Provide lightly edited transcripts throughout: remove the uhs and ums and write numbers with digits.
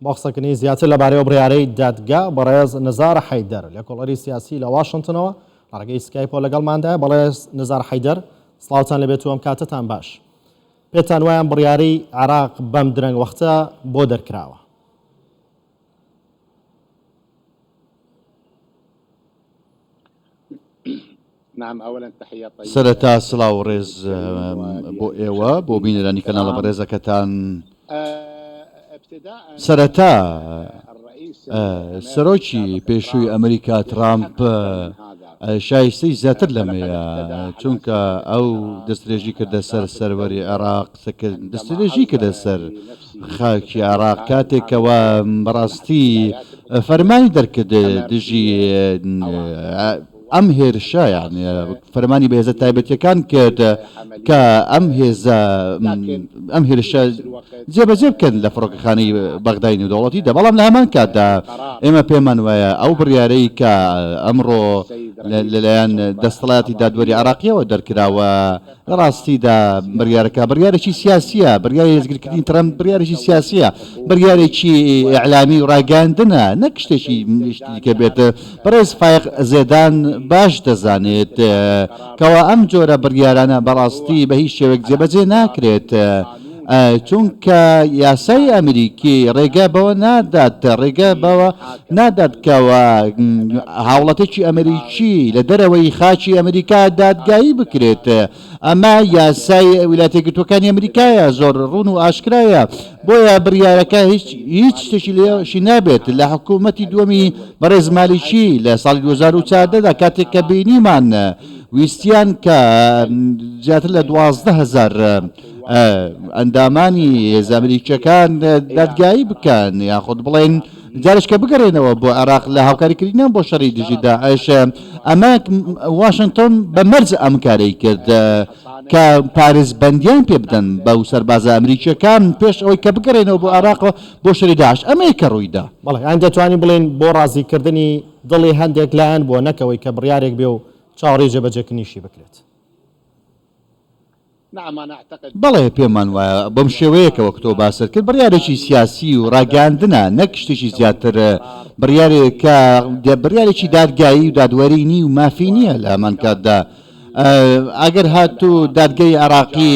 بۆ قسەکردنی زیاتر لەبارەی ئەو بڕیارەی دادگا، بەڕێز نزار حەیدەر، لێکۆڵەری سیاسی لە واشنتنەوە لە ڕێگەی سکایپەوە لەگەڵماندایە. بەڕێز نزار حەیدەر، سڵاوتان لێبێت و ئەم کاتەتان باش. پێتان وایە ئەم بڕیارەی عێراق بەم درەنگ وەختە بۆ دەرکراوە؟ سەرەتا سڵاو و ڕێز بۆ ئێوە بۆ بینەرانی کەناڵە بەڕێزەکەتان. سەرەتا سەرۆکی پێشووی ئەمریکا ترامپ شایستەی زیاتر لەمەیە چونکە ئەو دەستدرێژی کردە سەر سەروەری عێراق دەستدرێژی کردە سەر خاکی عێراق کاتێک کەوا بەڕاستی فەرمانی دەرکرد دژی ئەم هێرشە یعنی فەرمانی بە هێزە تایبەتیەکان کرد کە ئەم هێزە ئەم هێرشە جێبەجێ بکەن لە فڕۆکەخانەی بەغدای نێودەوڵەتیدا بەڵام لە هەمان کاتدا ئێمە پێمان وایە ئەو بڕیارەی کە ئەمڕۆ لەلایەن دەستەڵاتی دادوەری عێراقیەوە دەرکراوە لە ڕاستیدا بڕیارەکە بڕیارێکی سیاسییە، بڕیاری دەستگیرکردنی ترەمپ بڕیارێکی سیاسییە، بڕیارێکی ئیعلامی و ڕاگەیاندنە نەک شتێکی دیکە بێت. بەڕێز فایەق زێدان باش دەزانێت کەوا ئەم جۆرە بڕیارانە بەڕاستی بە هیچ شێوەیەک جێبەجێ ناکرێت، چونکە یاسای ئەمریکی ڕێگە بەوە نادات ڕێگە بەوە نادات کەوا هاوڵاتێکی ئەمریکی لە دەرەوەی خاکی ئەمریکا دادگایی بکرێت. ئەمە یاسای ویلایەتە یەکگرتووەکانی ئەمریکایە، زۆر ڕوون و ئاشکرایە. بۆیە بڕیارەکە هیچ هیچ شتێکی لێشی نابێت. لە حکوومەتی دووەمی بەڕێز مالیکی لە ساڵی 2014 دا کاتێک کە بینیمان ویستیان کە زیاتر لە 12 هەزار ئەندامانی هێزە ئەمریکیەکان دادگایی بکەن یاخود بڵێن جارێکە بگەڕێنەوە بۆ عێراق لە هاوکاریکردنیان بۆ شەڕی دژی داعش. ئەمە واشنتۆن بە مەرج ئەم کارەی کرد کە پارێزبەندیان پێ بدەن بەو سەربازە ئەمریکیەکان پێش ئەوەی کە بگەڕێنەوە بۆ عێراق بۆ شەری داعش. ئەمەیە کە ڕوویدا. بەڵێ، یان دەتوانین بڵێین بۆ ڕازیکردنی دڵی هەندێک لایەن بووە نەک ئەوەی کە بڕیارێک بێ و چاوەڕێی جێبەجێکردنیشی بکرێت. بەڵێ پێمان وایە بەم شێوەیە کە وەک تۆ باست کرد بڕیارێکی سیاسی و ڕاگەیاندنە نەک شتێکی زیاتر، بڕیارێک کە بڕیارێکی دادگایی و دادوەری نی و مافی نییە لە هەمان کاتدا ئەگەر هاتوو دادگەی عێراقی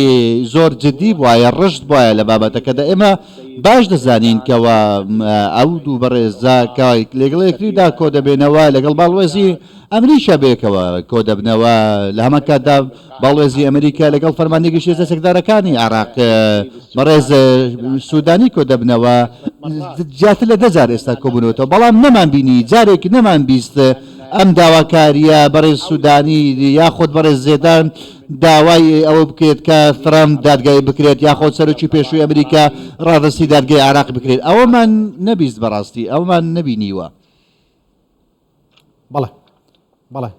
زۆر جدی بوایە ڕشت بوایە لە بابەتەکەدا ئێمە باش دەزانین کەوا ئەو دوو بەڕێزە کە لەگەڵ یەکتریدا کۆدەبێنەوە لەگەڵ باڵوێزی ئەمریکا بەیەکەوە کۆدەبنەوە، لە هەمان کاتدا باڵوێزی ئەمریکا لەگەڵ فەرماندەی گشتی هێزە چەکدارەکانی عێراق بەڕێز سودانی کۆدەبنەوە، زیاتر لە 10 جار ئێستا کۆبوونەوەتەوە، بەڵام نەمانبینی جارێک نەمانبیست ئەم داواکارییە بەڕێز سودانی یاخود بەڕێز زێدان داوای ئەوە بکرێت کە ترەمپ دادگایی بکرێت یاخود سەرۆکی پێشووی ئەمریکا ڕادەستی دادگای عێراق بکرێت، ئەوەمان نەبیست بەڕاستی ئەوەمان نەبینیوە. بەڵێ بەڵێ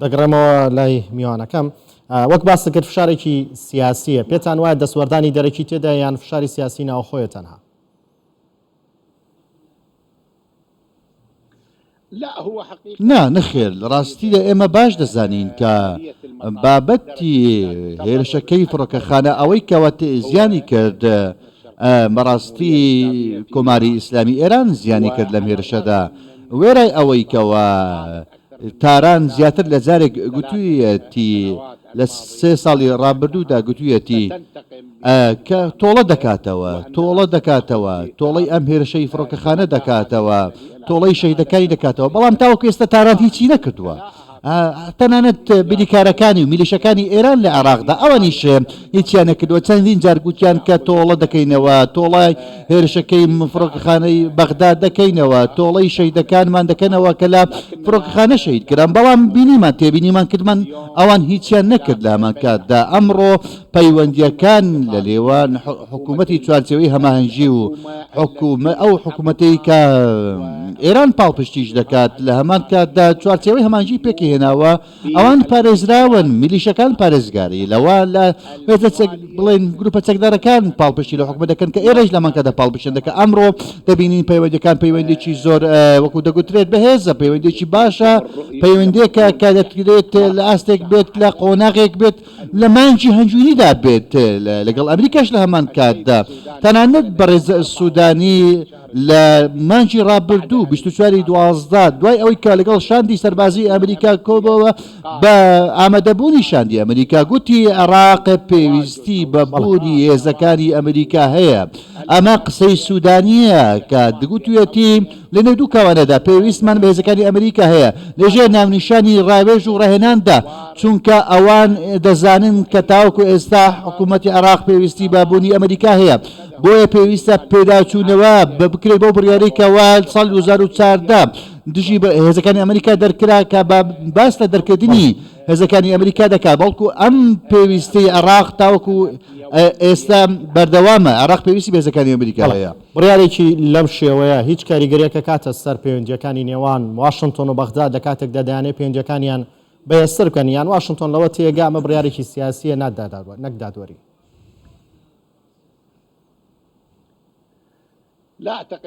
دەگەڕێمەوە لای میوانەکەم وەک باست کرد فشارێکی سیاسیە پێتان وایە دەستوەردانی دەرەکی تێدا یان فشاری سیاسی ناوخۆیە تەنها؟ نا نەخێر لە ڕاستیدا ئێمە باش دەزانین کە بابەتی هێرشەکەی فڕۆکەخانە ئەوەی کەوە زیانی کرد بەڕاستی کۆماری ئیسلامی ئێران زیانی کرد لەم هێرشەدا، وێرای ئەوەی کەوا تاران زیاتر لە جارێک گوتوویەتی لە سێ ساڵی ڕابردوودا گوتوویەتی کە تۆڵە دەکاتەوە، تۆڵە دەکاتەوە، تۆڵەی ئەم هێرشەی فڕۆکەخانە دەکاتەوە، تۆڵەی شەهیدەکانی دەکاتەوە، بەڵام تاوەکو ئێستا تاران هیچی نەکردووە. تەنانەت بریکارەکانی و میلیشەکانی ئێران لە عێراقدا ئەوانیش هیچیان نەکردووە، چەندین جار گوتیان کە تۆڵە دەکەینەوە، تۆڵەی هێرشەکەی فڕۆکەخانەی بەغدا دەکەینەوە، تۆڵەی شەهیدەکانمان دەکەنەوە کە لە فڕۆکەخانە شەهید کران، بەڵام بینیمان تێبینیمان کردمان ئەوان هیچیان نەکرد لە هەمان کاتدا ئەمڕۆ پەیوەندییەکان لە نێوان حکوومەتی چوارچێوەی هەماهەنگی و ئەو حکوومەتەی کە ئێران پاڵپشتیش دەکات لە هەمان کاتدا چوارچێوەی هەماهەنگی پێکهێنا. هێناوە ئەوان پارێزراون، میلیشەکان پارێزگاری لەوە لە هێزە چەک بڵێن گروپە چەکدارەکان پاڵپشتی لە حکومەت دەکەن کە ئێرەش لە مانکەدا پاڵپشتیان دەکە ئەمڕۆ دەبینین پەیوەندیەکان پەیوەندێکی زۆر وەکو دەگوترێت بەهێزە پەیوەندێکی باشە پەیوەندێکە کە دەکرێت لە ئاستێک بێت لە قۆناغێک بێت لە مانگی هەنگوینیدا بێت لەگەڵ ئەمریکاش لە هەمان کاتدا تەنانەت بەڕێز سوودانی لە مانگی ڕابردوو 24 ی 12 دوای ئەوەی کە لەگەڵ شاندی سەربازی ئەمریکا کۆبەوە بە ئامادەبوونی شاندی ئەمریکا گوتی عێراق پێویستی بە بوونی هێزەکانی ئەمریکا هەیە ئەمە قسەی سوودانییە کە گوتویەتی لە نێو دوو کەوانەدا پێویستمان بە هێزەکانی ئەمریکا هەیە لەژێر ناونیشانی ڕاوێژ و ڕاهێناندا، چونکە ئەوان دەزانن کە تاوەکو ئێستا حکوومەتی عێراق پێویستی بە بوونی ئەمریکا هەیە، بۆیە پێویستە پێداچوونەوە بکرێت بەو بڕیارەی کەوا ساڵی 2014 دژی هێزەکانی ئەمریکا دەرکرا کە باس لە دەرکردنی هێزەکانی ئەمریکا دەکات، بەڵکو ئەم پێویستیی عێراق تاوەکو ئێستا بەردەوامە، عێراق پێویستی بە هێزەکانی ئەمریکا هەیە. بڕیارێکی لەم شێوەیە هیچ کاریگەرییەک ئەکاتە سەر پەیوەندییەکانی نێوان واشنتۆن و بەغداد لە کاتێکدا دەیانەوێت پەیوەندییەکانیان بەهێزتر بکەن، یان واشنتۆن لەوە تێگا ئەمە بڕیارێکی سیاسییە نەک دادوەری؟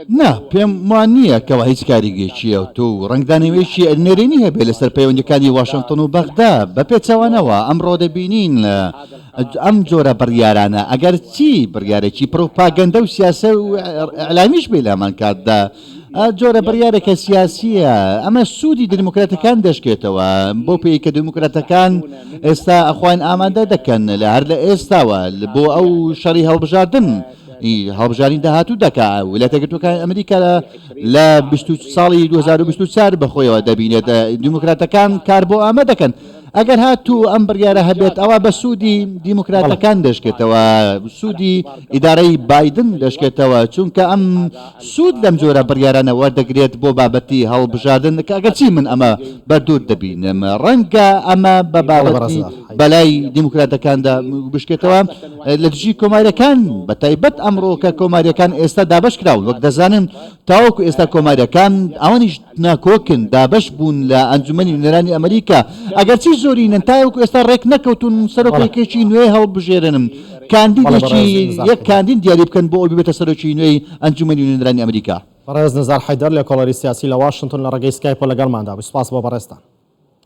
نا، پێم وا نییە کەوا هیچ کاریگەریی ئەوتۆ و ڕەنگدانەوەیەکی نەرێنی هەبێت لەسەر پەیوەندییەکانی واشنتن و بەغدا. بە پێچەوانەوە، ئەمڕۆ دەبینین ئەم جۆرە بڕیارانە، ئەگەرچی بڕیارێکی پڕوپاگەندە و سیاسی و ئیعلامیش بێت لە هەمان کاتدا جۆرە بڕیارێکە سیاسییە، ئەمە سوودی دیموکراتەکان دەشکێتەوە، بەو پێیەی کە دیموکراتەکان ئێستا خۆیان ئامادە دەکەن هەر لە ئێستاوە بۆ ئەو شەڕی هەڵبژاردن. هەڵبژاردنی داهاتوو دەکا ویلایەتە یەکگرتووەکانی ئەمریکا لە ساڵی 2024 بەخۆیەوە دەبینێت دیموکراتەکان کار بۆ ئەمە دەکەن ئەگەر هاتوو ئەم بڕیارە هەبێت ئەوە بە سوودی دیموکراتەکان دەشکێتەوە سوودی ئیدارەی بایدن دەشکێتەوە چونکە ئەم سوود لەم جۆرە بڕیارانە وەردەگرێت بۆ بابەتی هەڵبژاردن کە ئەگەرچی من ئەمە بە دوور دەبینم ڕەنگە ئەمە بە بابەتی بەلای دیموکراتەکاندا بشکێتەوە لە دژی کۆماریەکان بە تایبەت ئەمڕۆ کە کۆماریەکان ئێستا دابەش کراون وەک دەزانن تاوەکو ئێستا کۆماریەکان ئەوانیش ناکۆکن دابەش بوون لە ئەنجومەنی نوێنەرانی ئەمریکا ئەگەرچی زۆرینەن تاوەکو ئێستا ڕێک نەکەوتون سەرۆکێکی نوێ هەڵبژێرن کاندیدێکی یەک کاندید دیاری بکەن بۆ ئەوەی ببێتە سەرۆکی نوێی ئەنجومەنی نوێنەرانی ئەمریکا. بەڕێز نزار حەیدەر لێکۆڵەری سیاسی لە واشنتن لە ڕێگەی سکایپەوە لەگەڵماندا بوو سپاس بۆ بەڕێزتان.